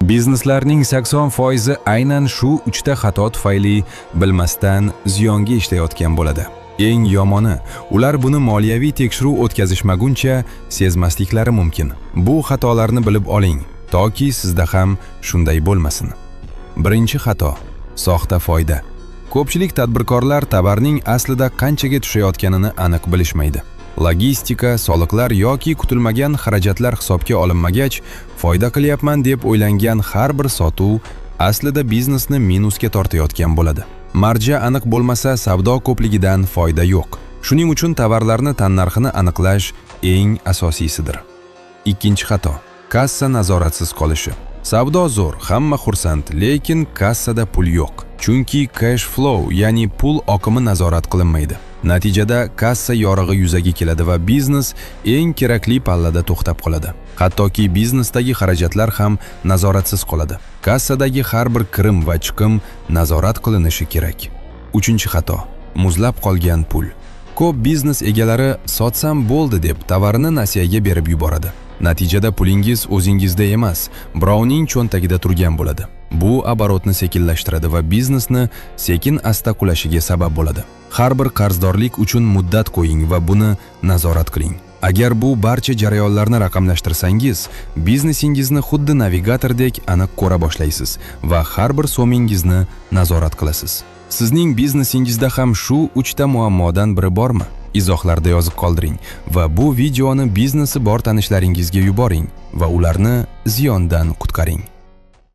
Bizneslarning 80% aynan shu uchta xato tufayli bilmasdan ziyonga ishlayotgan bo'ladi. Eng yomoni, ular buni moliyaviy tekshiruv o'tkazishmaguncha sezmasliklari mumkin. Bu xatolarni bilib oling, toki sizda ham shunday bo'lmasin. Birinchi xato: soxta foyda. Ko'pchilik tadbirkorlar tovarning aslida qanchaga tushayotganini aniq bilishmaydi. Logistika, soliqlar yoki kutilmagan xarajatlar hisobga olinmagach, foyda qilyapman deb o'ylangan har bir sotuv aslida biznesni minusga tortayotgan bo'ladi. Marja aniq bo'lmasa, savdo ko'pligidan foyda yo'q. Shuning uchun tovarlarni tannarxini aniqlash eng asosiysidir. Ikkinchi xato: kassa nazoratsiz qolishi. Savdo zo'r, hamma xursand, lekin kassada pul yo'q. Chunki cash flow, ya'ni pul oqimi nazorat qilinmaydi. Natijada kassa yorig'i yuzaga keladi va biznes eng kerakli pallada to'xtab qoladi. Hattoki biznesdagi xarajatlar ham nazoratsiz qoladi. Kassadagi har bir kirim va chiqim nazorat qilinishi kerak. Uchinchi xato: muzlab qolgan pul. Ko'p biznes egalari sotsam bo'ldi deb tovarini nasiyaga berib yuboradi. Natijada pulingiz o'zingizda emas, birovning cho'ntagida turgan bo'ladi. Bu оборот ni sekinlashtiradi va biznesni sekin asta qulashiga sabab bo'ladi. Har bir qarzdorlik uchun muddat qo'ying va buni nazorat qiling. Agar bu barcha jarayonlarni raqamlashtirsangiz, biznesingizni xuddi navigatordek aniq ko'ra boshlaysiz va har bir so'mingizni nazorat qilasiz. Sizning biznesingizda ham shu uchta muammodan biri bormi? Izohlarda yozib qoldiring va bu videoni biznesi bor tanishlaringizga yuboring va ularni ziyondan qutqaring.